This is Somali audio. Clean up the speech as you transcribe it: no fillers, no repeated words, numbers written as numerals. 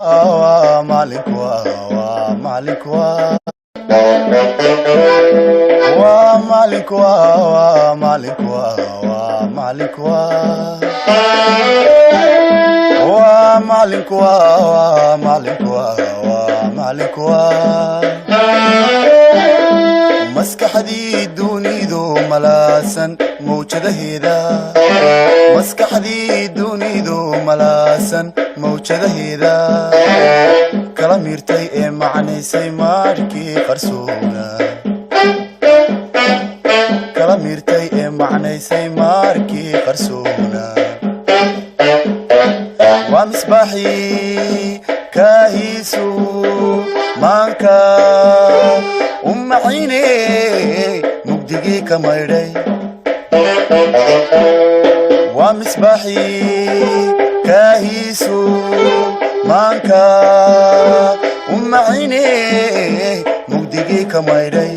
Waa macalinku, waa macalinku, waa macalinku, waa macalinku, waa macalinku, waa macalinku, waa macalinku, waa macalinku, maskaxdii dunidu malaasan mawjadaheeda, maskaxdii dunidu malaasan mawjadaheeda, kala miirtay ee macnaysay maarkii qarsoona, kala miirtay ee macnaysay maarkii qarsoona. Waa misbaaxii kaahiisu maanka u macine, mugdigii ka maydhay. Waa misbaaxii kaahiisu maanka u macine, mugdigii ka maydhay.